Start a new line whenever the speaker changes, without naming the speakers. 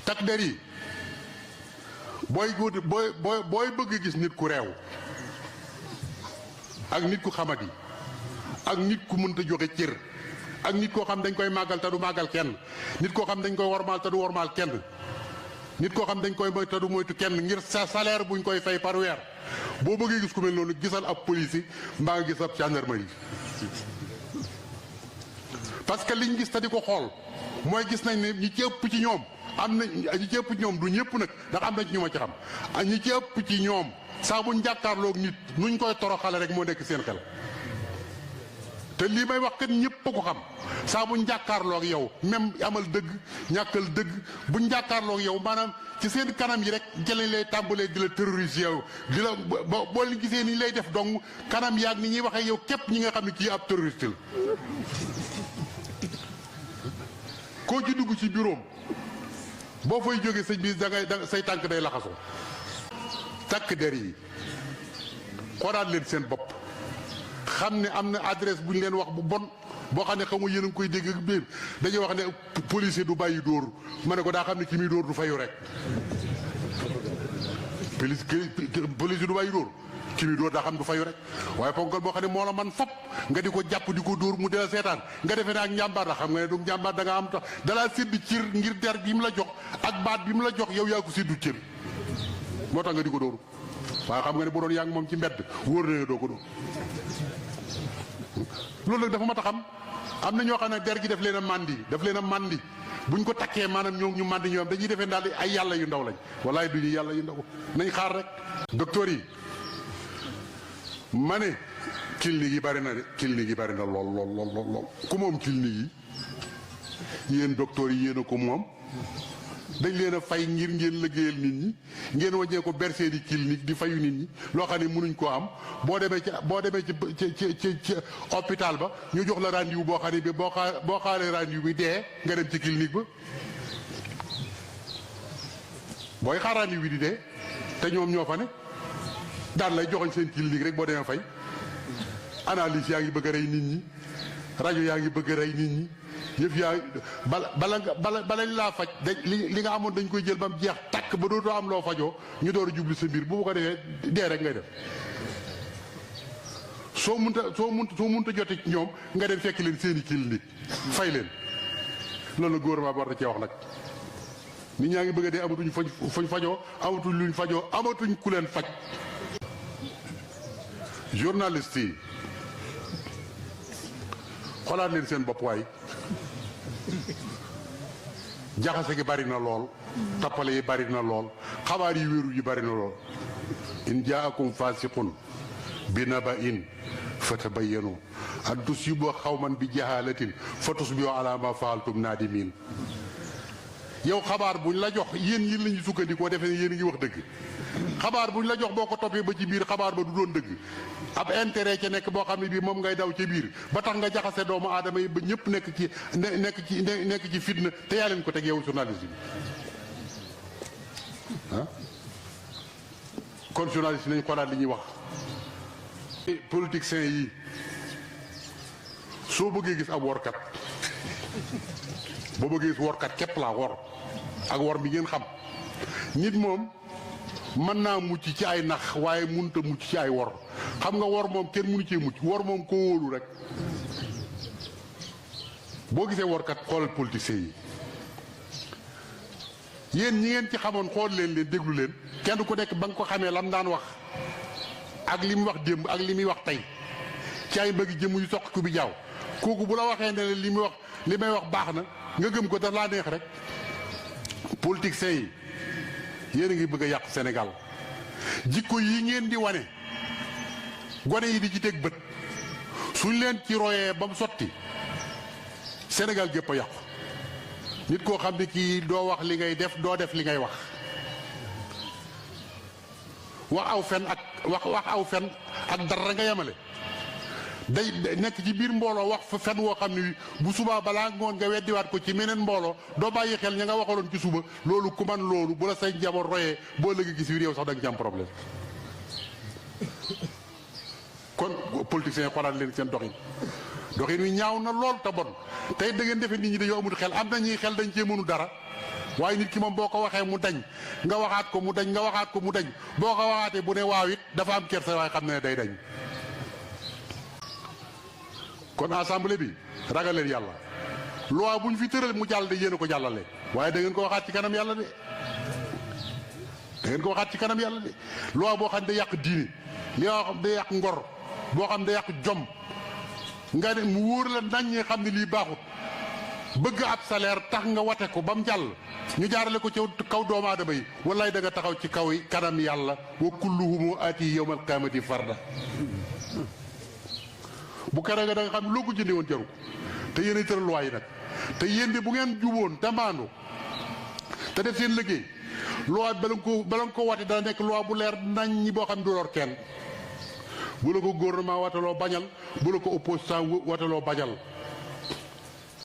takk der yi booy bëgg gis nit ku réew ak nit ku xamadi ak nit ku mënta joxe cër ak nit koo xam dañ koy màggal te du màggal kenn nit koo xam dañ koy wormaal te du wormaal kenn nit koo xam dañ koy moytu te du moytu kenn ngir sa salaire buñ koy fay par weer boo bëggee gis ku mel noonu gisal ab police mbaa nga gis ab gendarmerie parce que liñ gis te di ko xool mooy gis nañ ne ñi ci ëpp ci ñoom am na ñi ci ëpp ci ñoom du ñëpp nag ndax am na ci ñu ma ci xam ñi ci ëpp ci ñoom saa buñ jàkkaarloog nit nuñ koy toroxale rek moo nekk seen xel te lii may wax kat ñëpp a ko xam saa buñ jàkkaarloog yow même amal dëgg ñàkkal dëgg buñ jàkkaarloog yow maanaam ci seen kanam yi rek jëlañ lay tàmbalee di la terroriser yow di la boo leen gisee ni ñu lay def dong kanam yaag ni ñuy waxee yow képp ñi nga xam ne kii ab terroriste la koo ci dugg ci bureau boo fay jógee sëñ bi da say tànk day laxasoo takk der yi xoolaat leen seen bopp xam ne am na adresse bu ñu leen wax bu bon boo xam ne xamu yéen a ngi koy dégg ak biir dañuy wax ne policier du bàyyi dóor ma ne ko daa xam ne ki muy dóor du fayu rek policier du bàyyi dóor ki muy dóor daa xam du fayu rek waaye ponkal boo xam ne moo la man fop nga di ko jàpp di ko dóor mu dela seetaan nga defee ne ak njàmbaar la xam nga ne du njàmbaar da nga am tax dalaa sédd cër ngir der bi mu la jox ak baat bi mu la jox yow yaa ko séddu cër moo tax nga di ko dóor waaye xam nga ne bu doon yaa ngi moom ci mbedd wóor na ne doo ko dóor loolu nag dafa mat a xam am na ñoo xam ne der gi daf leen a màndi buñ ko takkee maanaam ñoo ñu màndi ñoom dañuy defee daal ay yàlla yu ndaw lañ walaay du ñu yàlla yu ndaw nañ xaar rek docteur yi ma ne clinique yi bari na de clinique yi bari na lool ku moom clinique yi yéen docteur yi yéen a ko moom dañ leen a fay ngir ngeen liggéeyal nit ñi ngeen wàññee ko bercé di clinique di fayu nit ñi loo xam ne mënuñ koo am boo demee ci hôpital ba ñu jox la rendez-vous boo xam ne bi boo xaaree rendez-vous bi dee nga dem ci clinique ba booy xaar rendez-vous bi di dee te ñoom ñoo fa ne daan lay joxoñ seen clinique rek boo demee fay analyse yaa ngi bëgg a rey nit ñi rajo yaa ngi bëgg a rey nit ñi yëf yaa balañ laa faj li nga amoon dañ koy jël ba mu jeex takk ba dootoo am loo fajoo ñu door a jublu sa mbir bu ko defee dee rek ngay def soo munta jote ci ñoom nga dem fekk leen seeni clinique fay leen loolu la gouvernement bi war na cee wax nag nit ñaa ngi bëgg a dee amatuñ fuñ fajoo amatuñ luñ fajoo amatuñ ku leen faj journaliste yi xoolaat leen seen bopp waay jaxase gi bari na lool tappale yi bari na lool xabaar yi wéeru yi bari na lool in jaakum fasiqun bi naba'in fatabayyanu an tusibu xawman bi jahalatin fa tusbihu ala ma faaltum nadimin yow xabaar buñ la jox yéen yi lañu sukkandikoo defee ne yéen a ngi wax dëgg xabaar buñ la jox boo ko toppee ba ci biir xabaar ba du doon dëgg ab intérêt ca nekk boo xam ne bii moom ngay daw ca biir ba tax nga jaxase doomu aadama yi ba ñëpp nekk ci fitna te yaa leen ko teg yow journaliste bi ah kon journaliste yi nañ xoolaat li ñuy wax politiciens yi soo bëggee gis ab workat boo bëggee gis workat képp laa wor ak wor bi ngeen xam nit moom mën naa mucc ci ay nax waaye mënut a mucc ci ay wor xam nga wor moom kenn mënu cee mucc wor moom ko wóolu rek boo gisee workat xoolal politiciens yi yéen ñi ngeen ci xamoon xool leen déglu leen kenn ku nekk ba nga ko xamee lam daan wax ak li mu wax démb ak li muy wax tey ci ay mbëgg jëm yu soq ku bi jaaw kooku bu la waxee ne li may wax baax na nga gëm ko daf laa neex rek politiciens yi yéen a ngi bëgg a yàq Sénégal jikko yi ngeen di wane gone yi di ci teg bët suñ leen ci royee ba mu sotti Sénégal gépp a yàqu nit koo xam ne kii doo wax li ngay def doo def li ngay wax wax aw fen ak dara nga yemale day nekk ci biir mbooloo wax fa fen woo xam ne bu subaa balaa ngoon nga weddiwaat ko ci meneen mbooloo doo bàyyi xel ña nga waxaloon ci suba loolu ku man loolu bu la say njaboot royee boo léegi gis wi réew sax da nga ci am problème kon politiciens yi xoolaat leen seen doxin wi ñaaw na lool te bon tey da ngeen defee nit ñi dañoo amul xel am na ñuy xel dañ cee mënu dara waaye nit ki moom boo ko waxee mu dañ nga waxaat ko mu dañ nga waxaat ko mu dañ boo ko waxaatee bu ne waaw it dafa am kersa waaye xam ne day dañ. kon assemblée bi ragal leen yàlla loi bu ñu fi tëral mu jàll de yéen a ko jàllale waaye da ngeen ko waxaat ci kanam yàlla de da ngeen ko waxaat ci kanam yàlla de loi boo xam ne day yàq diine li nga xam day yàq ngor boo xam day yàq jom nga ne mu wóor la nañ ñi xam ne lii baaxut bëgg ab salaire tax nga wate ko ba mu jàll ñu jaarale ko ci kaw doomu aadama yi wallaay da nga taxaw ci kaw kanam yàlla wa kulluhum aati yawmal qiyaamati farda bu kere nga da nga xam loo ko jëndee woon jaru ko te yéen a tëral loi yi nag te yéen de bu ngeen juboon te maandu te def seen liggéey loi bala nga ko wate dana nekk loi bu leer nañ ñi boo xam du lor kenn bu la ko gouvernement wataloo bañal bu la ko opposition wataloo bañal